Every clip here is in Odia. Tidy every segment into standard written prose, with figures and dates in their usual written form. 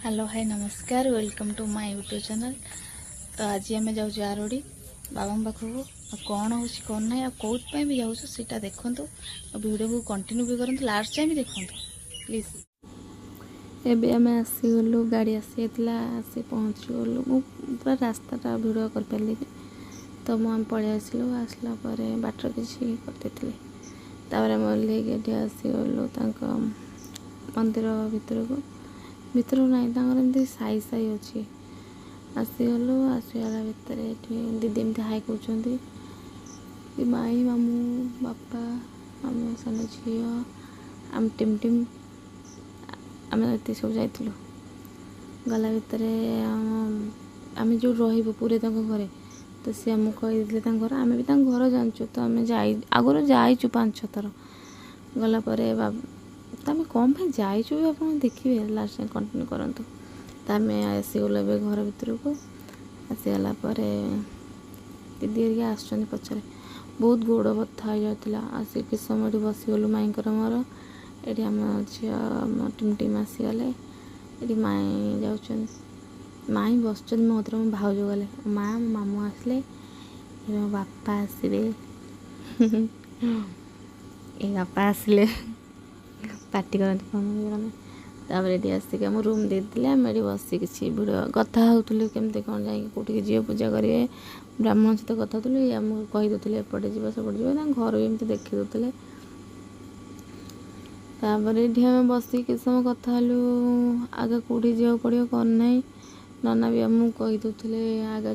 ହ୍ୟାଲୋ, ହାଇ, ନମସ୍କାର। Welcome to my YouTube channel. ତ ଆଜି ଆମେ ଯାଉଛୁ ଆରଡ଼ି ବାବାଙ୍କ ପାଖକୁ। ଆଉ କ'ଣ ହେଉଛି, କ'ଣ ନାହିଁ ଆଉ କେଉଁଥିପାଇଁ ବି ଯାଉଛୁ, ସେଇଟା ଦେଖନ୍ତୁ ଆଉ ଭିଡ଼ିଓକୁ କଣ୍ଟିନ୍ୟୁ ବି କରନ୍ତୁ, ଲାଷ୍ଟ ଯାଏଁ ବି ଦେଖନ୍ତୁ ପ୍ଲିଜ୍। ଏବେ ଆମେ ଆସିଗଲୁ, ଗାଡ଼ି ଆସିଯାଇଥିଲା, ଆସି ପହଞ୍ଚିଗଲୁ। ମୁଁ ପୁରା ରାସ୍ତାଟା ଭିଡ଼ିଓ କରିପାରିଲିନି। ତ ମୁଁ ଆମେ ପଳେଇ ଆସିଲୁ। ଆସିଲା ପରେ ବାଟରେ କିଛି କରିଦେଇଥିଲି। ତାପରେ ଆମେ ଓହ୍ଲେଇକି ଏଠି ଆସିଗଲୁ ତାଙ୍କ ମନ୍ଦିର ଭିତରକୁ। ଭିତରକୁ ନାହିଁ, ତାଙ୍କର ଏମିତି ସାଇ ସାଇ ଅଛି। ଆସିଗଲୁ। ଆସିଗଲା ଭିତରେ ଏଠି ଦିଦି ଏମିତି ହାଇ କରୁଛନ୍ତି। ଏ ମାଇଁ, ମାମୁଁ, ବାପା, ଆମ ସାନ ଝିଅ, ଆମ ଟିମ୍ ଟିମ୍ ଆମେ ଏତିକି ସବୁ ଯାଇଥିଲୁ। ଗଲା ଭିତରେ ଆମେ ଯେଉଁ ରହିବୁ ପୁରୀ ତାଙ୍କ ଘରେ, ତ ସିଏ ଆମକୁ କହିଦେଇଥିଲେ ତାଙ୍କ ଘର। ଆମେ ବି ତାଙ୍କ ଘର ଜାଣିଛୁ। ତ ଆମେ ଯାଇ ଆଗରୁ ଯାଇଛୁ ପାଞ୍ଚ ଛଅ ଥର। ଗଲା ପରେ ତ ଆମେ କ'ଣ ପାଇଁ ଯାଇଛୁ ବି ଆପଣ ଦେଖିବେ, ଲାଷ୍ଟ ଯାଏଁ କଣ୍ଟିନ୍ୟୁ କରନ୍ତୁ। ତ ଆମେ ଆସିଗଲୁ ଏବେ ଘର ଭିତରକୁ। ଆସିଗଲା ପରେ ଦିଦି ହେରିକା ଆସୁଛନ୍ତି ପଛରେ। ବହୁତ ଗୋଡ଼ ବଥା ହେଇଯାଉଥିଲା। ଆସିକି କିଛି ସମୟ ଏଠି ବସିଗଲୁ ମାଇଁଙ୍କର ମୋର। ଏଠି ଆମ ଝିଅ, ଆମ ଟିମ୍ ଟିମ୍ ଆସିଗଲେ। ଏଠି ମାଇଁ ଯାଉଛନ୍ତି, ମାଇଁ ବସିଛନ୍ତି ମୋ କତିରେ। ମୋ ଭାଉଜ ଗଲେ, ମା, ମୋ ମାମୁଁ ଆସିଲେ। ଏବେ ମୋ ବାପା ଆସିବେ। ଏ ବାପା ଆସିଲେ ପାଟି କରନ୍ତି କ'ଣ ମାନେ। ତାପରେ ଏଠି ଆସିକି ଆମ ରୁମ୍ ଦେଇଥିଲେ। ଆମେ ଏଠି ବସି କିଛି ଭିଡ଼ିଓ କଥା ହେଉଥିଲୁ, କେମିତି କ'ଣ ଯାଇକି କେଉଁଠିକି ଯିବେ, ପୂଜା କରିବେ। ବ୍ରାହ୍ମଣ ସହିତ କଥା ହେଉଥିଲୁ। ଇଏ ଆମକୁ କହିଦେଉଥିଲେ ଏପଟେ ଯିବ, ସେପଟେ ଯିବ। ତାଙ୍କ ଘର ବି ଏମିତି ଦେଖି ଦେଉଥିଲେ। ତାପରେ ଏଠି ଆମେ ବସିକି କିଛି ସମୟ କଥା ହେଲୁ, ଆଗ କେଉଁଠି ଯିବାକୁ ପଡ଼ିବ, କ'ଣ ନାହିଁ। ନନା ବି ଆମକୁ କହିଦେଉଥିଲେ, ଆଗ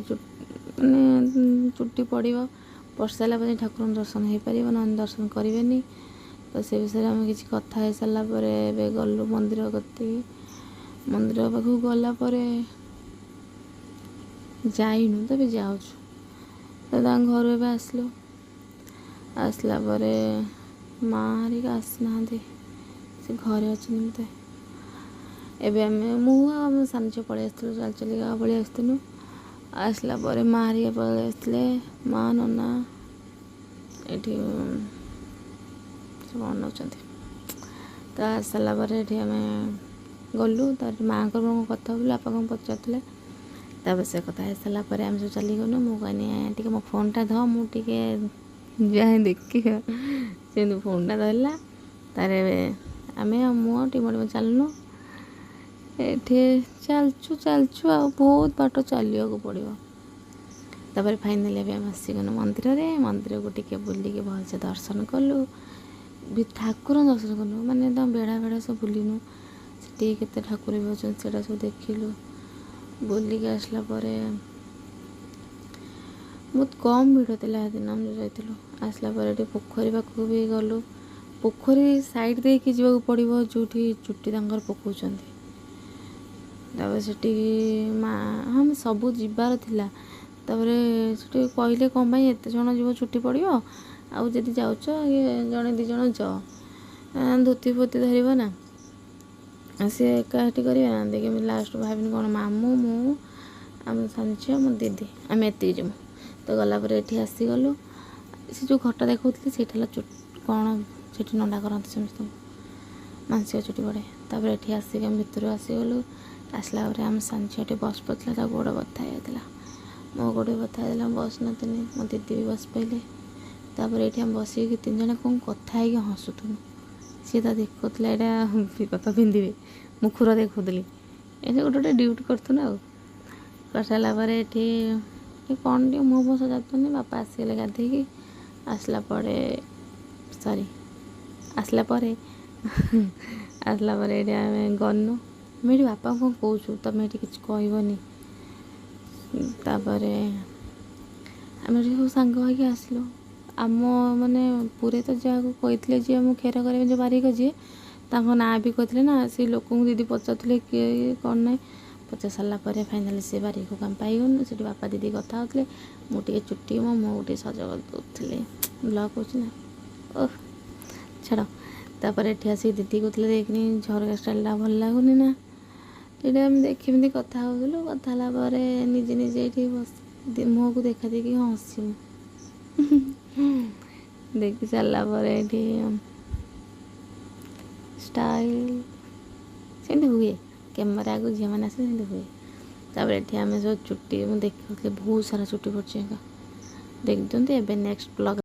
ମାନେ ଚୁଟି ପଡ଼ିବ, ପଡ଼ିସାରିଲା ପରେ ଠାକୁରଙ୍କ ଦର୍ଶନ ହେଇପାରିବ, ନହେଲେ ଦର୍ଶନ କରିବେନି। ତ ସେ ବିଷୟରେ ଆମେ କିଛି କଥା ହେଇସାରିଲା ପରେ ଏବେ ଗଲୁ ମନ୍ଦିର କତିକି। ମନ୍ଦିର ପାଖକୁ ଗଲା ପରେ, ଯାଇନୁ ତ, ଏବେ ଯାଉଛୁ। ତ ତାଙ୍କ ଘରୁ ଏବେ ଆସିଲୁ। ଆସିଲା ପରେ ମା ହେରିକା ଆସିନାହାନ୍ତି, ସେ ଘରେ ଅଛନ୍ତି ବୋଧେ। ଏବେ ଆମେ, ମୁଁ ଆଉ ଆମ ସାନ ଝିଅ ପଳେଇ ଆସିଥିଲୁ, ଚାଲି ଚାଲିକା ପଳେଇ ଆସିଥିଲୁ। ଆସିଲା ପରେ ମା ହେରିକା ପଳେଇ ଆସିଥିଲେ, ମା, ନନା। ଏଠି ସବୁ ଅନଉଛନ୍ତି। ତ ଆସିସାରିଲା ପରେ ଏଠି ଆମେ ଗଲୁ। ତାପରେ ମାଆଙ୍କର ମୋର କଥା ହେଉଥିଲୁ, ବାପା କ'ଣ ପଚାରୁଥିଲେ। ତାପରେ ସେ କଥା ହେଇସାରିଲା ପରେ ଆମେ ସବୁ ଚାଲିଗଲୁ। ମୁଁ କହିନି, ଟିକେ ମୋ ଫୋନ୍ଟା ଧ, ମୁଁ ଟିକେ ଯାଏ ଦେଖିବା। ସେମିତି ଫୋନ୍ଟା ଧରିଲା। ତାରେ ଆମେ ଆଉ ମୁଁ ଆଉ ଟିମଟି ଚାଲିଲୁ। ଏଠି ଚାଲିଛୁ ଚାଲିଛୁ, ଆଉ ବହୁତ ବାଟ ଚାଲିବାକୁ ପଡ଼ିବ। ତାପରେ ଫାଇନାଲି ଏବେ ଆମେ ଆସିଗଲୁ ମନ୍ଦିରରେ। ମନ୍ଦିରକୁ ଟିକେ ବୁଲିକି ଭଲସେ ଦର୍ଶନ କଲୁ ବି, ଠାକୁରଙ୍କ ଦର୍ଶନ କଲୁ, ମାନେ ତାଙ୍କ ବେଢ଼ା ବେଢ଼ା ସବୁ ବୁଲିନୁ। ସେଠି କେତେ ଠାକୁର ବି ଅଛନ୍ତି, ସେଇଟା ସବୁ ଦେଖିଲୁ। ବୁଲିକି ଆସିଲା ପରେ ବହୁତ କମ୍ ଭିଡ଼ ଥିଲା ସେଦିନ ଆମେ ଯେଉଁ ଯାଇଥିଲୁ। ଆସିଲା ପରେ ଏଠି ପୋଖରୀ ପାଖକୁ ବି ଗଲୁ। ପୋଖରୀ ସାଇଡ଼୍ ଦେଇକି ଯିବାକୁ ପଡ଼ିବ, ଯେଉଁଠି ଚୁଟି ତାଙ୍କର ପକାଉଛନ୍ତି। ତାପରେ ସେଠିକି ମା, ହଁ, ଆମେ ସବୁ ଯିବାର ଥିଲା। ତାପରେ ସେଠି କହିଲେ, କ'ଣ ପାଇଁ ଏତେ ଜଣ ଯିବ, ଚୁଟି ପଡ଼ିବ? ଆଉ ଯଦି ଯାଉଛ, ଇଏ ଜଣେ ଦୁଇ ଜଣ ଯାଅ, ଧୋତି ଫୋତି ଧରିବ ନା, ସିଏ ଏକା ସେଠି କରିବେ ନା। ଦେଖି ଲାଷ୍ଟ ଭାବିନି କ'ଣ, ମାମୁଁ, ମୁଁ, ଆମ ସାନ ଝିଅ, ମୋ ଦିଦି, ଆମେ ଏତିକି ଯିବୁ। ତ ଗଲା ପରେ ଏଠି ଆସିଗଲୁ। ସେ ଯେଉଁ ଘରଟା ଦେଖାଉଥିଲି, ସେଇଟା ହେଲା କ'ଣ ସେଠି ନଣ୍ଡା କରନ୍ତି ସମସ୍ତଙ୍କୁ, ମାନସିକ ଚୁଟି ପଡ଼େ। ତାପରେ ଏଠି ଆସିକି ଆମେ ଭିତରୁ ଆସିଗଲୁ। ଆସିଲା ପରେ ଆମ ସାନ ଝିଅଟି ବସି ପଡ଼ିଥିଲା, ତା ଗୋଡ଼ ବଥା ହେଇଯାଇଥିଲା। ମୋ ଗୋଡ଼ ବି ବଥା ହେଇଥିଲା, ମୁଁ ବସି ନଥିଲି। ମୋ ଦିଦି ବି ବସି ପଡ଼ିଲେ। ତାପରେ ଏଇଠି ଆମେ ବସିକି ତିନି ଜଣ କ'ଣ କଥା ହେଇକି ହସୁଥିଲୁ। ସିଏ ତା ଦେଖାଉଥିଲା, ଏଇଟା ବାପା ପିନ୍ଧିବେ, ମୁଁ ଖୁର ଦେଖାଉଥିଲି। ଏମିତି ଗୋଟେ ଗୋଟେ ଡ୍ୟୁଟି କରୁଥିଲୁ। ଆଉ କରିସାରିଲା ପରେ ଏଠି କ'ଣ ଟିକେ ମୁହଁ ଫୁହଁ ସଜାଡ଼ୁଥିଲି। ବାପା ଆସିଗଲେ ଗାଧେଇକି। ଆସିଲା ପରେ, ସରି, ଆସିଲା ପରେ ଏଇଠି ଆମେ ଗନୁ। ଆମେ ଏଠି ବାପାଙ୍କୁ କ'ଣ କହୁଛୁ, ତମେ ଏଠି କିଛି କହିବନି। ତାପରେ ଆମେ ଏଠି ସବୁ ସାଙ୍ଗ ହେଇକି ଆସିଲୁ। ଆମ ମାନେ ପୁରୀ ତ ଯାହାକୁ କହିଥିଲେ, ଯିଏ ଆମକୁ ଖେର କରିବେ, ଯେଉଁ ବାରିକ ଯିଏ, ତାଙ୍କ ନାଁ ବି କହିଥିଲେ ନା। ସେ ଲୋକଙ୍କୁ ଦିଦି ପଚାରୁଥିଲେ କିଏ କ'ଣ ନାହିଁ। ପଚାରି ସାରିଲା ପରେ ଫାଇନାଲି ସେ ବାରିକକୁ ଆମେ ପାଇଗଲୁ। ସେଠି ବାପା ଦିଦି କଥା ହେଉଥିଲେ, ମୁଁ ଟିକେ ଚୁଟି, ମୋ ମୁହଁକୁ ଟିକେ ସଜ କରିଦେଉଥିଲି। ବ୍ଲଗ୍ ହେଉଛି ନା, ଓଃ ଛାଡ଼। ତାପରେ ଏଠି ଆସିକି ଦିଦି କହୁଥିଲେ, ଦେଖିନି ଝରକା ଷ୍ଟାଇଲ୍ଟା ଭଲ ଲାଗୁନି ନା? ଏଇଟା ଆମେ ଦେଖି ଏମିତି କଥା ହେଉଥିଲୁ। କଥା ହେଲା ପରେ ନିଜେ ନିଜେ ଏଇଠି ବସି ମୁହଁକୁ ଦେଖା ଦେଇକି ହସିବୁ। ଦେଖି ସାରିଲା ପରେ ଏଠି ଷ୍ଟାଇଲ୍ ସେମିତି ହୁଏ। କ୍ୟାମେରା ଆଗକୁ ଝିଅମାନେ ଆସିଲେ ସେମିତି ହୁଏ। ତାପରେ ଏଠି ଆମେ ସବୁ ଚୁଟି ମୁଁ ଦେଖୁଥିଲି, ବହୁତ ସାରା ଚୁଟି ପଡ଼ିଛି ଏକା। ଦେଖିଦିଅନ୍ତୁ ଏବେ ନେକ୍ସଟ ବ୍ଲଗ୍।